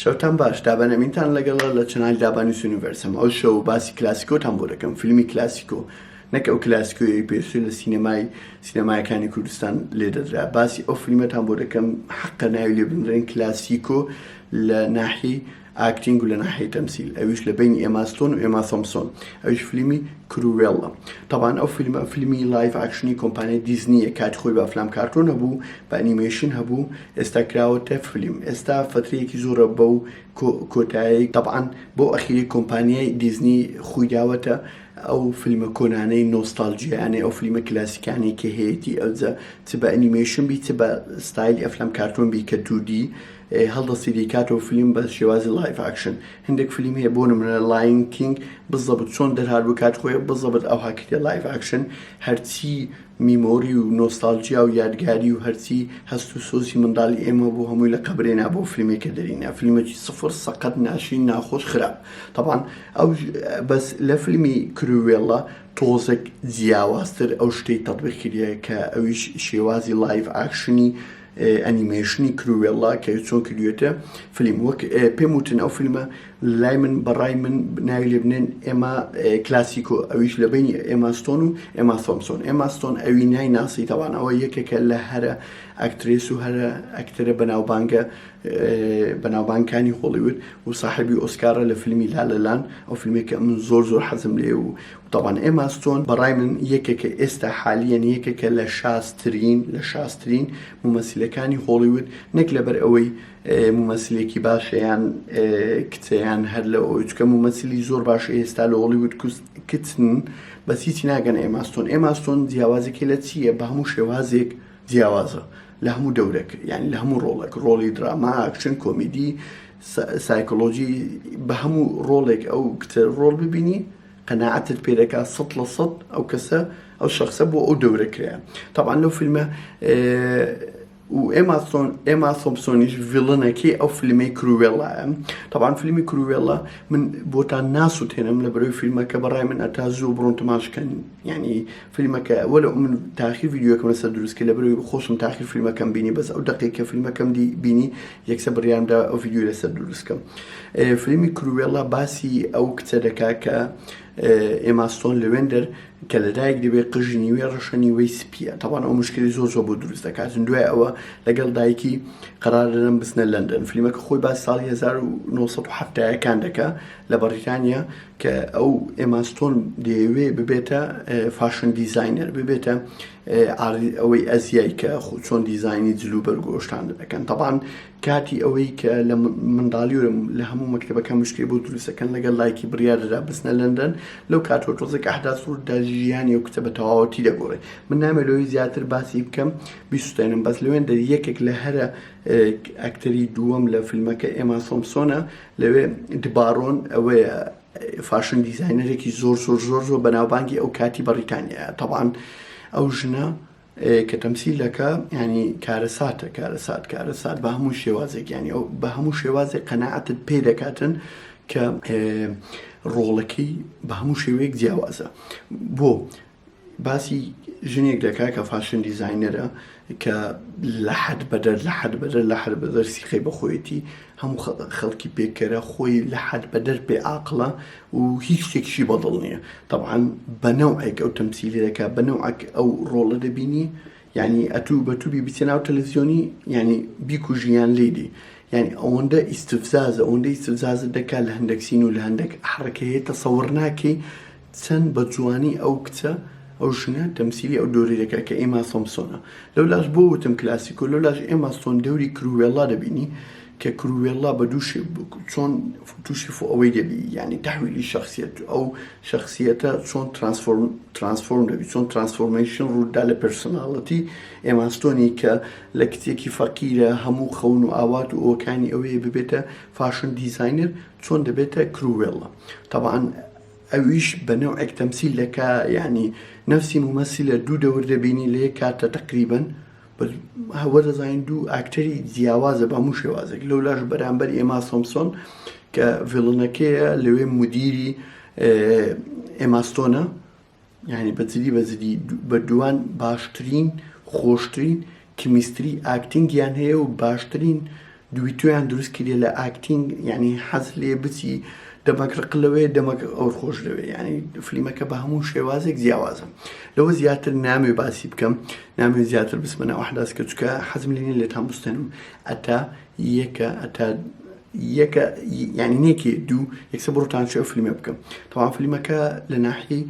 شەوتان باش دابان ئەمینتان لەگەڵە لە channel ی دابان universe م ئەو شەو باسی کلاسیکۆتان بۆ دەکەم فیلمی کلاسیکۆ نەک ئەو کلاسیکۆیەی پێشتر لە سینەمای سینەمایەکانی کوردستان لێ دەدرا باسی ئەو فیلمەتان بۆ دەکەم حەقە ناوی لێ بنرێن کلاسیکۆ لە ناحی acting و لە ناحیەی تەمسیل ئەویش لە بەینی ئێما ستۆن و ئێما سۆمسۆن ئەویش فلیمی کرووێڵە تەبان ئەو فیلمە فیلمی live action ی کۆمپانیای دیزنیە کاتی خۆی بە ئەفلام کارتۆن هەبوو بە ئەنیمەیشن هەبوو ئێستا کراوەتە فلیم ئێستا فەترەیەکی زۆرە بەو کۆتایی تەبان بۆ ئەخیری کۆمپانیای دیزنی خوی داوەتە ئەو فیلمە کۆنانەی نۆستالجیانەی ئەو فیلمە کلاسیکانەی کە هەیەی ئەوجا چ بە ئەنیمەیشن بی چ بە ستایلی ئەفلام کارتۆن بی کە 2D هەڵدەستی دەیکاتەوە فلیم بە شێوازی live action هەندێک فلیم هەیە بۆ نمونە Lion King بزەبت چۆن دەرهات بوو کات خۆی بزەبت ئەوها کردە live action هەرچی memory و نۆستالجیا و یادگاری و هەرچی هەست و سۆزی منداڵی ئێمە بوو هەمووی لە قەبرێنا بۆ فیلمێکە دەرینا فیلمێکی سفر سەقەت ناشرین ناخۆش خراپ تەبان ئەو بەس لە فیلمی کرووێڵە تۆزێک جیاوازتر ئەو شتەی تەطبیق کردیە کە ئەویش شێوازی live action ی ئەنیمەیشنی کرووێڵا کە چۆن کردوێتە فیلم وەک پێم وتن ئەو فیلمە لای من بەڕای من ناوی لێ بنێن ئێمە کلاسیکۆ ئەویش لە بینی ئێما ستۆن و ئێما سۆمسۆن ئێما ستۆن ئەوی نای ناسی تەوان ئەوە یەکێکە لە هەرە actress و هەرە ئەکتەرە بەناوبانگە بەناوبانگکانی هۆڵیوود و ساحبی ئۆسکارە لە فیلمی La La Land ئەو فیلمێکە من زۆر زۆر حەزم لێ و تەبعەن ئێما ستۆن بەڕای من یەکێکە ئێستا حالیەن یەکێکە لە شازترین لە شازترین مومەسیلەکانی هۆڵیوود نەک لەبەر ئەوەی مومەسیلێکی باشە یان کچە یان هەر لە ئەوەی چکە مومەسیلی زۆر باش ئێستا لە هۆڵیوود کچن بەس هیچی ناگەن ئێما ستۆن ئێما ستۆن جیاوازەکەی لە چییە بە هەموو شێوازێک جیاوازە لە هەموو دەورێک یعنی لە هەموو ڕۆڵێک ڕۆڵی دراما ئاکشن کۆمیدی سایکۆلۆژی بە هەموو ڕۆڵێک ئەو کچە ڕۆڵ ببینی قەناعەتت پێ دەکات 100% ئەو کەسە ئەو شخصە بۆ ئەو دەورە کرایە تەبعەن لەو فیلمە و ئێما ستۆن ئێما سۆمسۆنیش villain ەکەی ئەو فیلمەی کرووێڵایە تەبعەن فیلمی کرووێڵا من بۆتان ناسوتێنم لە بەرەوەی فیلمەکە بەڕای من ئەتا زوو بڕۆن تەماشکەن یعنی فیلمەکە وەلو من تاخیر ڤیدیۆکەم لەسەر دروست کرد لەبەرئەوەی خۆشم تاخیر فیلمەکەم بینی بەس ئەو دەقەی کە فیلمەکەم دی بینی یەکسەر بڕیارم دا ئەو ڤیدیۆی لەسەر دروست کەم فیلمی کروێڵا باسی ئەو کچە دەکا کە ئێما ستۆن لەوێندەر کە لەدایک دەبێت قژی نیوەی ڕەشە نیوەی سپیە تەبعەن ئەو مشکلی زۆر زۆر بۆ دروست دەکات دوای ئەوە لەگەڵ دایکی قەرار دەدەن بچنە لەندەن فیلمەکە خۆی باس ساڵی 1970ەکان دەکا لە بەڕیتانیا کە ئەو ئێما ستۆن دەیەوێ ببێتە fashion designer ببێتە ئەوەی ئەزیای کە چۆن دیزایانی جل و بەرگۆشتان دەکەن تەبعەن کاتی ئەوەی کە لە منداڵی لە هەموو مەکتەبەکە مشکلی بۆ دروستەکەن لەگەڵ دایکی بڕیاردەدا بچنە لەندەن لەو کاتەوە تۆزێک ئەحداث ڕوودا ژیانی ئەو کچە بە تەواوەتی دەگۆڕێ من نامێ لەوەی زیاتر باسی بکەم بیسوتێنم بەس لەوێن دەر یەکێک لە هەرە ئەکتەری دووەم لە فیلمەکە ئێما سۆمسۆنە لەوێ دبارۆن ئەوەیە fashion designer ێکی زۆر زۆر زۆر زۆر بەناوبانگی ئەو کاتی بەڕیتانیا تەبعەن ئەو ژنە کە تەمسیل دەکا ینی کارەساتە کارەسات کارەسات بە هەموو شێوازێک ینی ئەو بە هەموو شێوازێک قەنەعەتت پێ دەکاتن کە ڕۆڵەکەی بە هەموو شێوەیەک جیاوازە بۆ باسی ژنێک دەکا کە fashion designer ە کە لە حەد بەدەر لە حەد بەدەر لە حەد بەدەر سیقەی بەخۆیەتی هەموو خەڵکی پێکەرە خۆی لە حەد بەدەر پێ ئاقڵە و هیچ شتێکشی بەدڵ نییە تەبعەن بە نەوعێک ئەو تەمسیلی دەکا بە نەوعێک ئەو ڕۆڵە دەبینی یعنی ئەتوو بە توبی بچێ ناو تەلەڤزیۆنی یعنی بیکوژیان لێدی یعنی ئەوەندە ئیستفزازە ئەوەندە ئیستفزازت دەکات لە هەندێک scene و لە هەندێک حڕەکە هەیە تەسەوڕ ناکەی چەند بە جوانی ئەو کچە ئەو ژنە تەمسیلی ئەو دۆری دەکات کە ئێما سۆمسۆنە لەولاش بۆ وتم کلاسیکۆ لەولاش ئێما ستۆن دەوری کرووێڵا دەبینی کە کرووێڵا بە دوو شێ چۆن تووشی فۆ ئەوەی دەبی یعنی تحویلی شخصیت ئەو شخصیەتە چۆن transform transform دەبی چۆن transformation ڕوودا لە personality ئێما ستۆنی کە لە کچێکی فەقیرە هەموو خەون و ئاوات و ئەوەکانی ئەوەیە ببێتە fashion designer چۆن دەبێتە کرووێڵا تەبعەن ئەویش بە نەوعێک تەمسیل دەکا یانی نەفسی مومەسیلە دوو دەور دەبینی لە یەک کاتە تەقریبەن هەوە دەزانین دوو ئاکتەری جیاوازە بە هەموو شێوازێک لەولاش بەرامبەر ئێما سۆمسۆن کە villain ەکەیە لەوێ مدیری ئێماستۆنە یعنی بە جدی بە جدی بە دووان باشترین خۆشترین chemistry acting یان هەیە و باشترین. دویتۆیان دروست کردیە لە acting یعنی حەز لێ بچی دەمەک ڕق لەوێ دەمەک ئەور خۆش لەوێ یعنی فلیمەکە بە هەموو شێوازێک جیاوازە لەوە زیاتر نامێ باسی بکەم نامێ زیاتر بچمە ناو ئەحداس کە چکە حەزم لێ نیە لێتان بستێنم ئەتا یەکە ئەتا یەکە یعنی نێکی دوو یەکسە بڕۆتان چێ ئەو فلیمە بکەم تەواو فلیمەکە لە ناحی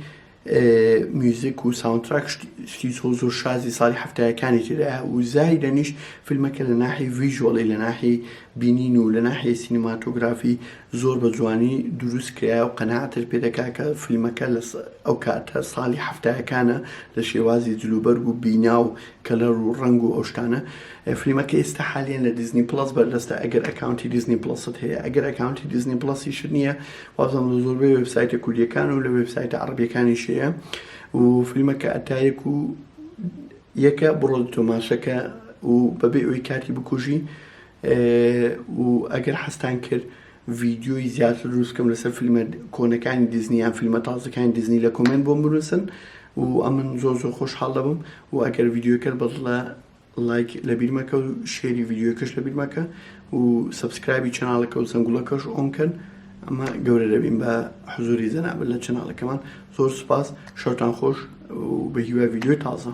میوزیک و soundtrack شتی زۆر زۆر شازی ساڵی هەفتایەکانی تێدایە و زایدەنیش فیلمەکە لە ناحی visual ی لە ناحی بینین و لە ناحی سینەماتۆگرافی زۆر بە جوانی دروست کرایە و قەناعەتت پێ دەکا کە فیلمەکە لە ئەو کاتە ساڵی هەفتایەکانە لە شێوازی جلوبەرگ و بینا و color و ڕەنگ و ئەو شتانە فیلمەکە ئێستا حالیان لە Disney Plus بەردەستە ئەگەر account ی Disney Plus ت هەیە ئەگەر account ی Disney Plus یشت نییە وابزانم لە زۆربەی وێبسایتە کوردیەکان و لە وێبسایتە عەڕەبیەکانیش هەیە و فیلمەکە ئەتایەک و یەکە بڕۆ تۆماشەکە و بەبێ ئەوی کاتی بکوژی و ئەگەر حەستان کرد ڤیدیۆی زیاتر دروستکەم لەسەر فیلمە کۆنەکانی دیزنی یان فیلمە تازەکانی دیزنی لە comment بۆم بنووسن و ئەمن زۆر زۆر خۆشحاڵ دەبم و ئەگەر ڤیدیۆکەت بەدڵە ڵایک لەبیر مەکە و share ی ڤیدیۆکەش لەبیر مەکە و subscribe ی channel ەکە و زەنگوڵەکەش on کەن ئەمە گەورە دەبین بە حزوری جەنابت لە channel ەکەمان زۆر سوپاس شەوتان خۆش و بە هیوای ڤیدیۆی تازە.